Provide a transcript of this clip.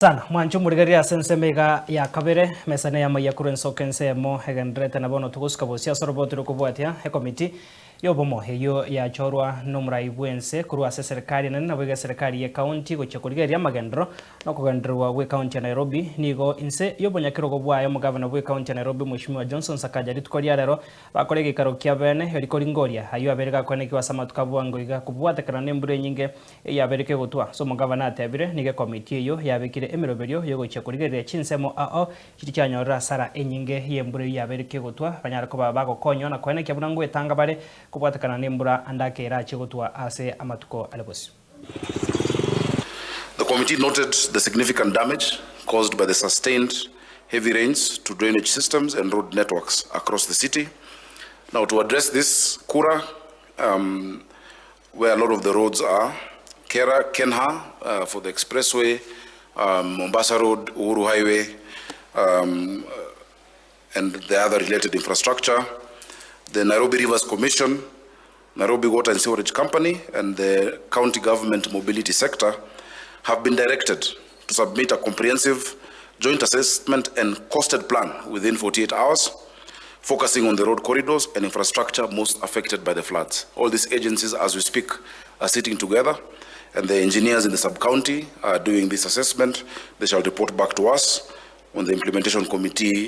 Sana mwanche omorigereria ase ensemo iga ya kabere, mesa neyamaiya korwa ensoko ensemo egendererete na bono togosuka bosio ase oroboti rokobwatia ekomiti yobomo eyio yachorwa nomorai bwense korwa ase eserekari enene naboigo eserekari ye county gochia korigereria amagenderero na okogendererwa gwe county ya Nairobi. Nigo inse yobonyakerogo bwaye omogavana bwe county ya Nairobi Mweshimiwa Johnson Sakaja rituko ria rero bakora egeikaro kia bene erikoringoria ayio abere gakoenekiwa ase amatuko abwango iga kobwatekana nembura enyinge Eyabeire kegotwa ase omogabana atebire, Nigo ekomiti eyio yabekire emeroberio y'ogochia korigereria chinsemo ao chiria chianyorire asara enyinge y'embura eyio yabeire kegotwa, banyare koba bagokonywa na koenekia buna ngwetanga bare kobwatekana nembura ande ake erachie gotwa ase amatuko are bosio. The committee noted the significant damage caused by the sustained heavy rains to drainage systems and road networks across the city. Now, to address this, Kura, um, where a lot of the roads are, Kera, Kenha uh, for the expressway, um, Mombasa Road, Uhuru Highway, um, and the other related infrastructure, the Nairobi Rivers Commission, Nairobi Water and Sewerage Company, and the county government mobility sector have been directed to submit a comprehensive joint assessment and costed plan within 48 hours, focusing on the road corridors and infrastructure most affected by the floods. All these agencies, as we speak, are sitting together, and the engineers in the sub-county are doing this assessment. They shall report back to us when the implementation committee